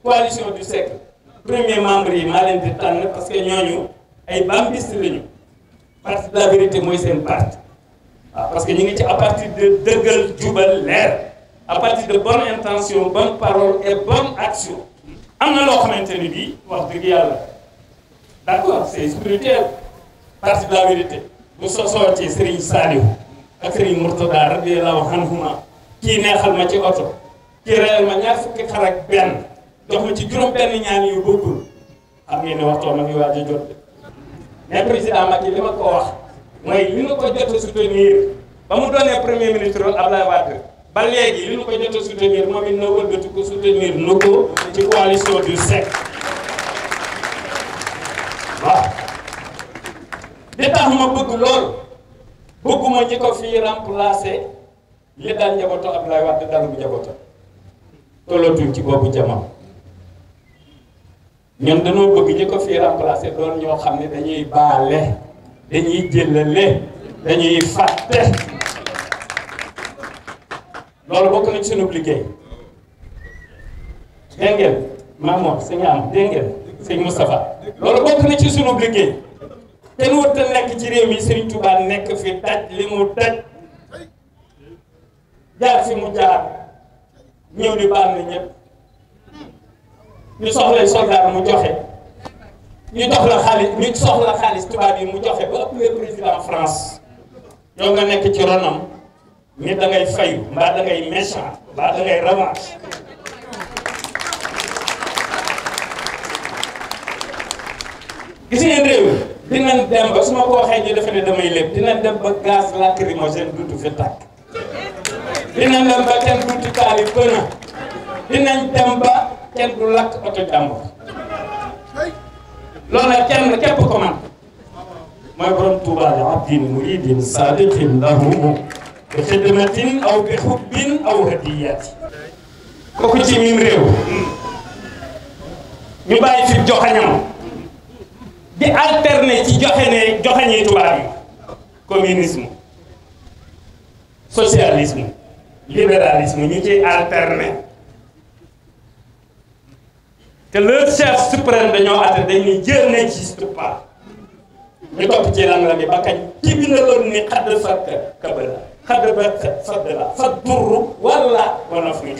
coalition du siècle premier membre yi maa leen di tànn parce que ñooñu ay bambiste lañu parti de la vérité mooy seen parti waaw parce que ñu ngi ci à partir de dëggal jubal leer à partir de bonne intention bonne parole et bonne action am na loo xamante ni bii wax dëgg yàlla d'accord c'est spirituel parti de la vérité bu sosoo ci Serigne Saliou ak Serigne Mourtada radiyallahu anhuma kii neexal ma ci oto kii reyal ma ñaar fukki xar ak benn jox ma ci juróom benn ñaan yu bokkul xam ngeen ne waxtoo ma ngi waaj a jot mais président Macky li ma ko wax mooy li nga ko jot a soutenir ba mu doonee premier ministre Abdoulaye Wade ba léegi li ñu ko jot a soutenir moom it na wëlbati ko soutenir nu ko ci coalition du siècle waaw li tax ma bëgg loolu bëgguma ñi ko fii remplacer li daal njabootu Abdoulaye Wade dalu bu njabootam tollatuñ ci boobu jamono ñun dañoo bëgg ñi ko fii remplacer doon ñoo xam ne dañuy baale dañuy jëlale dañuy fàtte loolu bokk na ci sunu liggéey dégg ngeen Mamour sëñ am dégg ngeen sëñ Moustapha loolu bokk na ci sunu liggéey kenn warut a nekk ci réew mi Serigne Touba nekk fi daj li mu daj jaar fi mu jaar ñëw di baal na ñëpp ñu soxla soldat mu joxe ñu jox la xaalis ñu soxla xaalis tubaab yi mu joxe ba ëpp le président France yow nga nekk ci ronam ni da ngay fayu mbaa da ngay méchant mbaa da ngay revanche gis ngeen réew dinañ dem ba su ma ko waxee ñu defe ne damay lépp dinañ dem ba gaz lacrymogène duutu fi tàkk dinañ dem ba kenn duutu taali pëna dinañ dem ba kenn du lakk oto jàmbur loolu nag kenn képp ko man mooy borom Tuuba li abdin muridin sadiqin lahumu bi xidmatin aw bi xubbin aw hadiyati kooku ci mim réew ñu bàyyi fi joxañam di alterner ci joxañi tubaab yi communisme socialisme libéralisme ñu ciy alterner te leur chef suprême dañoo àtte dañuy Dieu n'existe pas ñu topp ci lan la ni ba kañ ci bi na loon ni xadd fakk kabala xadd ba faddala fa durru wala fu ñu